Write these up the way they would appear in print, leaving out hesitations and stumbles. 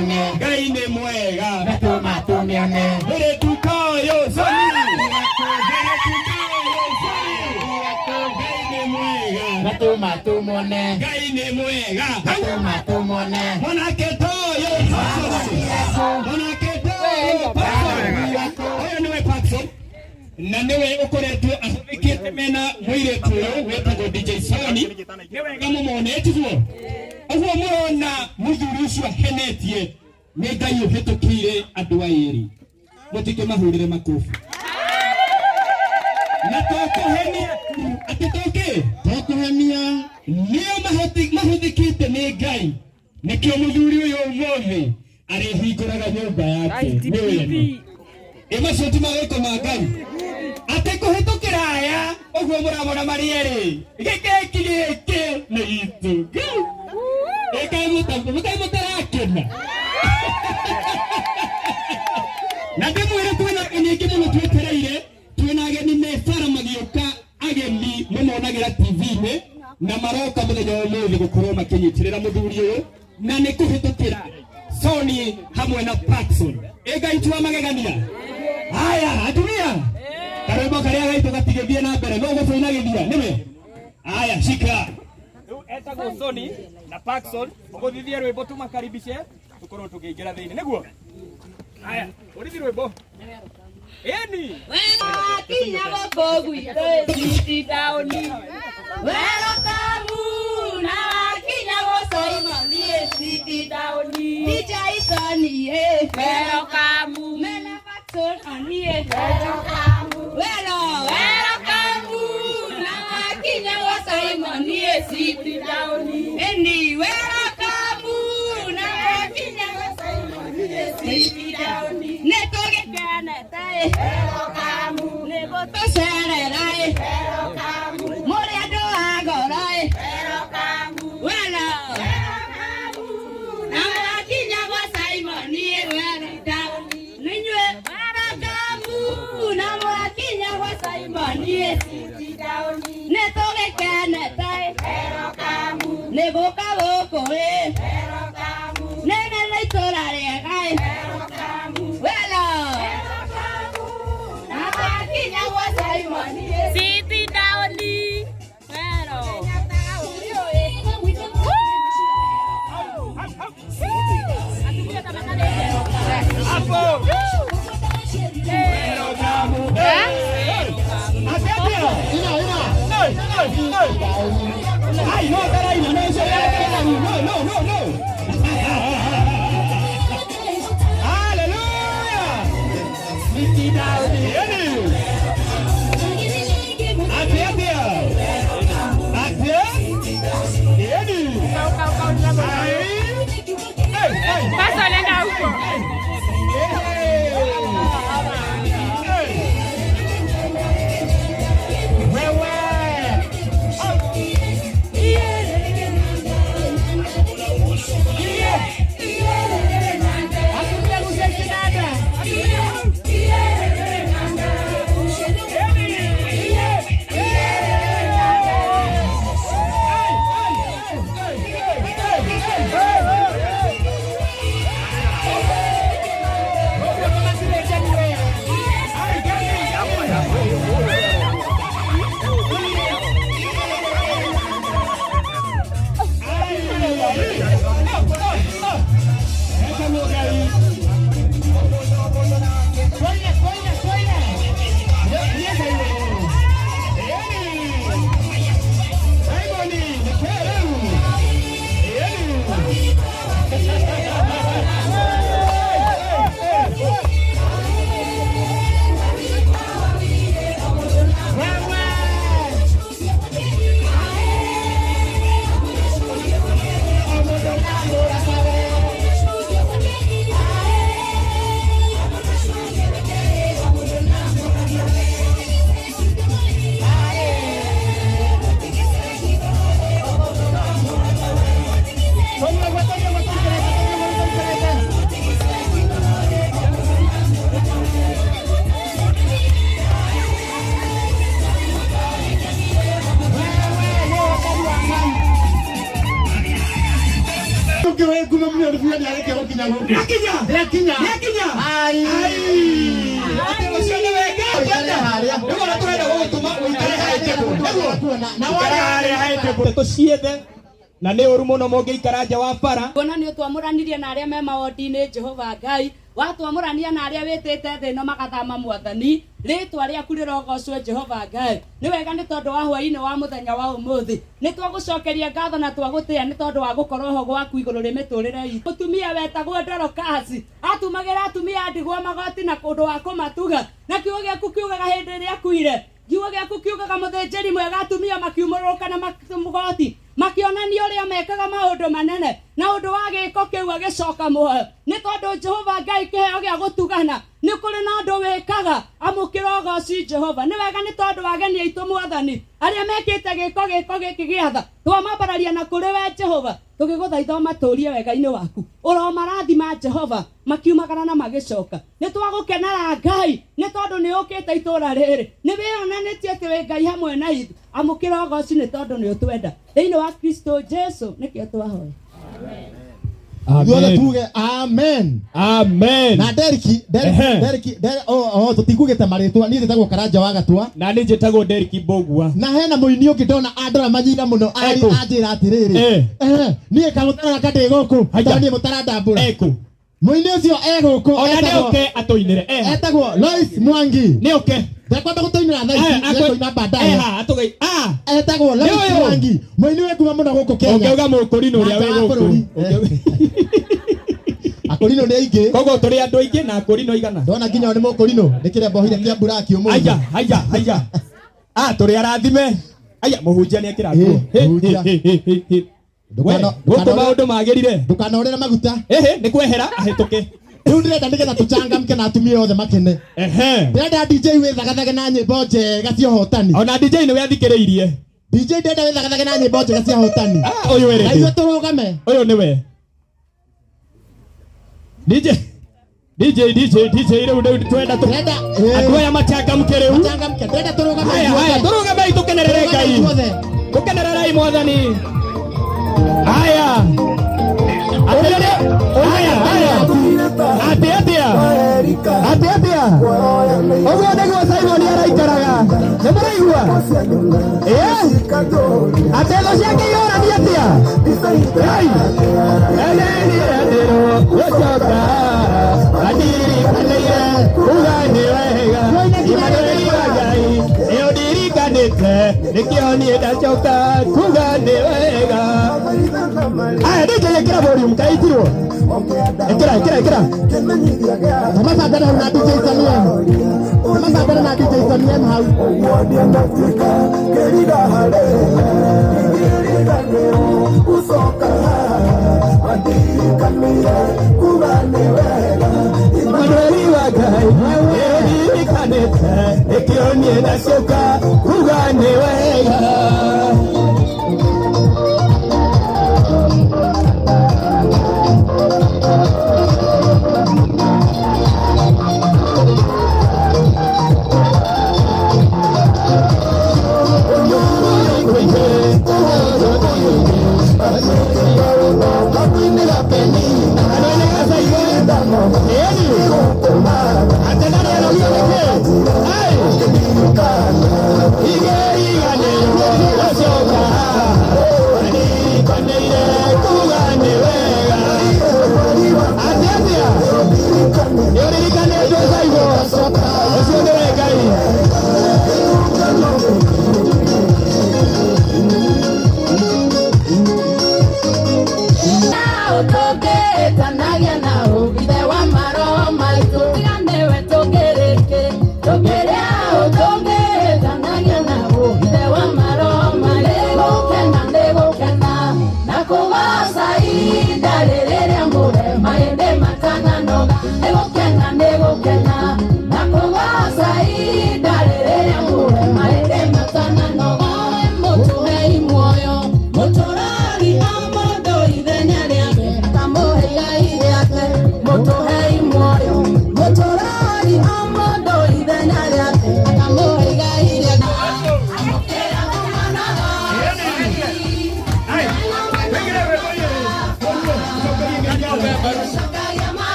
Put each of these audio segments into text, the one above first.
Tũmĩone. Ngai nĩ mwega. Na tũma tũmĩone. Mũirĩtu ta ũyũ Soni. Mũirĩtu ta ũyũ Soni. Ngai nĩ mwega. Na tũma tũmone. Ngai nĩ mwega. Na tũma tũmone. Mwanake ta ũyũ Paxson. Mwanake ta ũyũ Paxson. Ũyũ nĩwe Paxson na nĩwe ũkoretwo ahũthĩkĩte mena mũirĩtu ũyũ wĩtagwo DJ Soni. Nĩ wega mũmone tiguo? Ũguo mũrona mũthuri ũcio ahenetie nĩ Ngai ũhĩtũkĩire andũ aya erĩ. Mũtikĩmahũrĩre makobi. Na to kũhenia tu, atĩ to kĩ? To kũhenia. Nĩo mahũthĩkĩte nĩ Ngai. Nĩkĩo mũthuri ũyũ ũmũthĩ arĩhingũraga nyũmba yake. Nĩ wene. Ĩ macio ti mawĩko ma Ngai. Atĩ kũhĩtũkĩra aya ũguo mũramona marĩ erĩ. Gĩkeki gĩkĩ nĩ gitũ. Ngai. Ĩ kaĩ mũtarakena. Na ndĩmwĩre twĩna ageni aingĩ mũno twetereire, twĩna ageni me bara magĩũka, ageni mũmonagĩra TV-inĩ na maroka mũthenya wa ũmũthĩ gũkorwo makĩnyitĩrĩra mũthuri ũyũ na nĩ kũhĩtũkĩra Sony hamwe na Paxson. Ĩ Ngai ti wa magegania. Haya atumia, karwĩmbo karĩa gaitũ gatigĩthiĩ na mbere, no gũtũinagĩthia nĩwe. Haya shika. Rĩu etagwo Sony na Paxson, ũgũthithie rwĩmbo tũmakaribishe tukorwo tukiingira thiini niguo. Haya, urithi rwimbo ĩni. Wakinya gũkũ gwitũ city taũni Welcome na wakinya gũcoimoni city taũni DJ Sony welcome mena Paxson oni welcome welo welcome na wakinya gũcoimoni city taũni eni welcome na wakinya gũcoimoni city taũni nĩ tũgĩkenete nĩ gũtũcerera mũrĩ andũ a ngoro welo na mwakinya gwa Simon nĩinyuĩ welcome na mwakinya gwa Simon nĩ tũgĩkenete nĩ gũka gũkũ nĩ nĩ itũra rĩega welo na mwakinya gwa Simon City Down. Wero. Ina, ina. Ai, no, taraina, no, eso no, no, no, no. Hallelujah. Eni. Atia, atia. Atia. Eni. Ai. Hey, hey. Sasa nenda huko. Hey. Hey. Wewe. Ũngĩ wĩ ngumo mũno nĩ nĩ arĩkia gũkinya gũkũ. Nĩakinya. Nĩakinya. Nĩakinya. Ai. Ai. Atĩ ũcio nĩ wega Ũikare harĩa. Nĩguo na tũrenda gũgũtũma ũikare high table. Nĩguo. Na Ikara harĩa high table. Tũciethe na nĩ ũru mũno mũngĩikara nja wa bara. Kuona nĩ ũtwamũranirie na arĩa me mawondi-inĩ Jehova Ngai, watwamũrania na arĩa wĩtĩte thĩ ĩno magathama mwathani, rĩtwa rĩaku rĩrogocwo Jehova Ngai. Nĩ wega nĩ tondũ wa hwaĩ-inĩ wa mũthenya wa ũmũthĩ, nĩ twagũcokeria ngatho na twagũtĩĩa nĩ tondũ wa gũkorwo ho gwaku igũrũ rĩ mĩtũrĩre itũ. Mũtumia wetagwo Dorokasi atumagĩra atumia a ndigwa magoti na kũndũ wa kũmatuga, na kiugo gĩaku kiugaga hĩndĩ ĩrĩa akuire, kiugo gĩaku kiugaga mũthĩnjĩri mwega atumia makiumũrũrũka na magoti makĩonania ũrĩa mekaga maũndũ manene, na ũndũ wa gĩko kĩu agĩcoka muoyo. Nĩ tondũ Jehova Ngai kĩheo gĩa gũtugana nĩ kũrĩ na ũndũ wĩkaga, amũkĩra ũgoci Jehova. Nĩ wega nĩ tondũ wa ageni aitũ mwathani arĩa mekĩte gĩko gĩko gĩkĩ gĩa tha, twamambararia na kũrĩ we Jehova, tũgĩgũthaitha ũmatũrie wega-inĩ waku, ũromarathima Jehova makiumagara na magĩcoka. Nĩ twagũkenera Ngai nĩ tondũ nĩ ũkĩte itũra rĩrĩ, nĩ wĩonanĩtie atĩ wĩ Ngai hamwe na ithuĩ. Amũkĩra ũgoci nĩ tondũ nĩ ũtwenda. Thĩinĩ wa Kristo Jesu nĩkĩo twahoya. Ithuothe tuge amen. Amen. Na Deriki, Deriki, Ehe. Deriki, Deriki, oh, oh, tũtikugĩte marĩtwa. Niĩ njĩtagwo Karanja wa Gatua. Na niĩ njĩtagwo Deriki Mbũgua. Na hena mũini ũngĩ ndona andora manyina mũno Ekũ. anjĩra atĩrĩrĩ, Eh. niĩ kamũtarara ndĩ gũkũ Haya. tondũ niĩ mũtarandambũra. Ekũ. Mũini ũcio e gũkũ Ona nĩ etagwo- oke atũinĩre. Eh. etagwo Lois Mwangi. Nĩ oke. Ndekwamba gũtũinĩra thaa ici, nĩekũina baadaye. Eha atũgei. Ah. Etagwo Lois Nĩ ũyũ. Mwangi, mũini wĩ ngumo mũno gũkũ Kenya. Ũngĩuga mũkũrinũ ũrĩa Na wĩ nja wa gũkũ. bũrũri. Akũrinũ nĩ aingĩ. Koguo tũrĩ andũ aingĩ na akũrinũ igana. Ndona nginya o nĩ mũkũrinũ, nĩ kĩrĩa mbohire kĩa mburaki ũmũthĩ. Aya, aya, aya. Ah, tũrĩ arathime. Aya, mũhunjia nĩ akĩra nguo. Eh, mũhunjia. We, gũkũ maũndũ magĩrire. Ndũkanorĩre maguta. Ehe, nĩ kwehera ahĩtũke. Rĩu ndĩrenda nĩgetha tũchangamke na atumia othe makene. Ehe. Ndĩrenda DJ wĩthagathage na nyĩmbo njega cia ũhotani. Ona DJ nĩwe athikĩrĩirie. DJ ndĩrenda wĩthagathage na nyĩmbo njega cia ũhotani. Ah, ũyũ Na wĩrĩte. ithuĩ tũrũgame. Ũyũ nĩwe. DJ DJ DJ DJ rĩu rĩu twenda tũ Ndĩrenda, eh. andũ aya machangamke rĩu. Machangamke, ndĩrenda tũrũgame Haya, ithuothe. haya, tũrũgamei tũkenerere Tũrũgame Ngai. ithuothe. Tũkenererei Mwathani. Haya. Atĩrĩrĩ, haya, haya. Atĩ atĩa? Atĩ atĩa? Ũguo nĩguo Simon araikaraga. Nĩ mũraigua? Ĩĩ? Atĩ thũ ciake ihũrania atĩa? Hey! Enenirerwo gũcoka andirikanĩire kuga nĩ wega. Imanueli wa Ngai nĩ ũndirikanĩte nĩkĩo niĩ ndacoka kuga nĩ wega. Aya, DJ ĩkĩra volume kaitirwo. Ĩkĩra, ĩkĩra, ĩkĩra. Tũmabangane hau na DJ Samien. Tũmabangane na DJ Samien hau. Imanueli wa Ngai nĩ ũndirikanĩte nĩkĩo niĩ ndacoka kuga nĩ wega.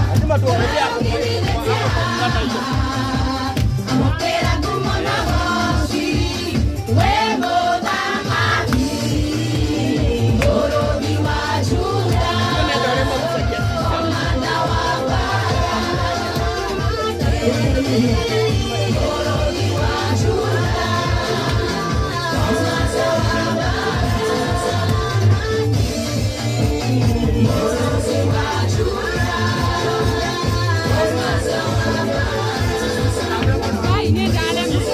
Lazima tuongelee hapo kwa hiyo.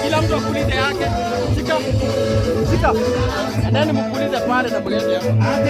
Kila mtu apulize yake. Shika. Shika. Endeni mpulize pale na mlete hapa.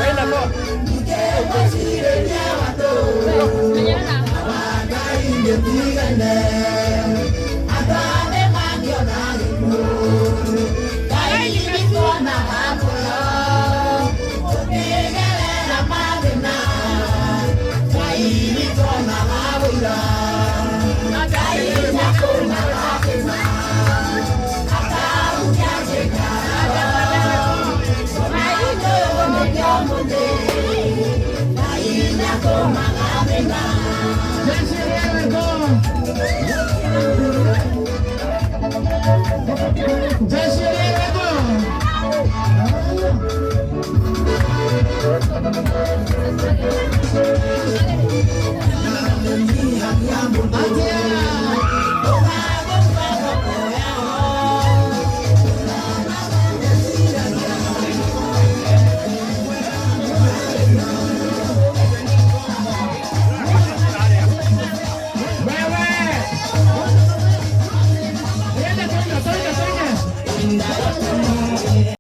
Enda kwa.